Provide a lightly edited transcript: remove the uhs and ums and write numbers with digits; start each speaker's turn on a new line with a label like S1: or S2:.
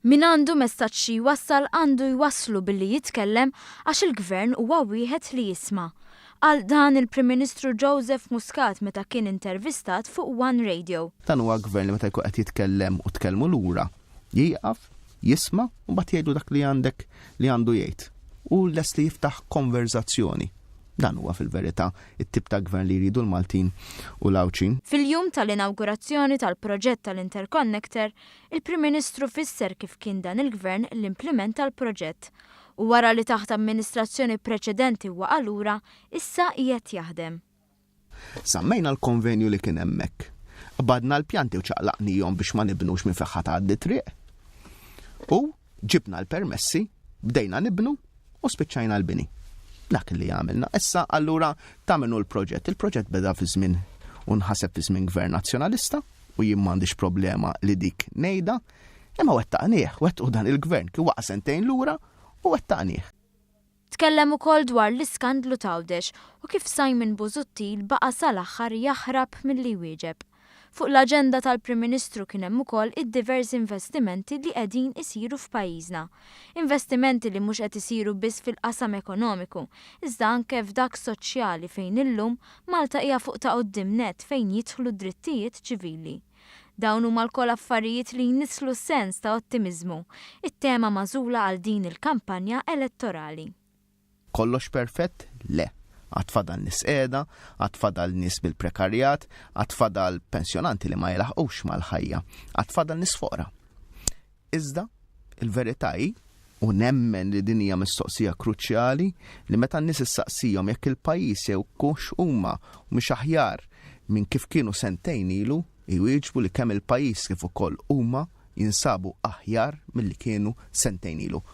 S1: Min għandu messaġġ xi jwassal għandu jwasslu billi jitkellem għax il-Gvern huwa wieħed li jisma'. Qal dan il-Prim Ministru Joseph Muscat meta kien intervistat fuq One Radio.
S2: Dan huwa gvern li meta jkun qed jitkellem u tkellmu lura, jieqaf, jisma' u mbagħad jgħidlu dak li għandek li għandu jgħid. U lest li jiftaħ konverżazzjoni. Dan huwa fil-verità it-tip ta' gvern li jridu l-Maltin u l-Għawdxin.
S1: Fil-jum tal-inawgurazzjoni tal-proġett tal-interconnector, il-Prim Ministru fisser kif kien dan il-Gvern li implimenta l-proġett. U wara li taħt amministrazzjoni preċedenti waqa' lura, issa qiegħed jaħdem.
S2: Żammejna l-konvenju li kien hemmhekk. Qbadna l-pjanti u ċaqlaqnihom biex ma nibnux minn fejn ħa tgħaddi t-triq. U ġibna l-permessi, bdejna nibnu u spiċċajna l-bini. Dak li għamilna. Issa allura ta' min hu l-proġett? Il-proġett beda fi żmien u nħaseb fi żmien Gvern Nazzjonalista u jien m'għandix problema li dik ngħidha, imma wettaqnieh, wettqu dan il-Gvern kien waqa' sentejn lura u wettaqnieh.
S1: Tkellem ukoll dwar l-iskandlu t'Għawdex u kif Simon Busuttil baqa' sal-aħħar jaħrab milli jwieġeb. Fuq l-aġenda tal-Prim Ministru kien hemm ukoll id-diversi investimenti li qegħdin isiru f'pajjiżna. Investimenti li mhux qed isiru biss fil-qasam ekonomiku, iżda anke f'dak soċjali fejn illum Malta hija fuq ta' quddiem nett fejn jidħlu d-drittijiet ċivili. Dawn huma lkoll affarijiet li jnisslu sens ta' ottimiżmu, it-tema magħżula għal din il-kampanja elettorali.
S2: Kollox perfett? Le. Għad fadal nies qiegħda, għad fadal nies bil-prekarjat, għad fadal pensjonanti li ma jilaħqux mal-ħajja, għad fadal nies foqra. Iżda, il-verità hi, u nemmen li din hija mistoqsija kruċjali, li meta n-nies issaqsihom jekk il-pajjiż jew hux huma mhux aħjar minn kif kienu sentejn ilu, iwieġbu li kemm il-pajjiż kif ukoll huma jinsabu aħjar milli kienu sentejn ilu.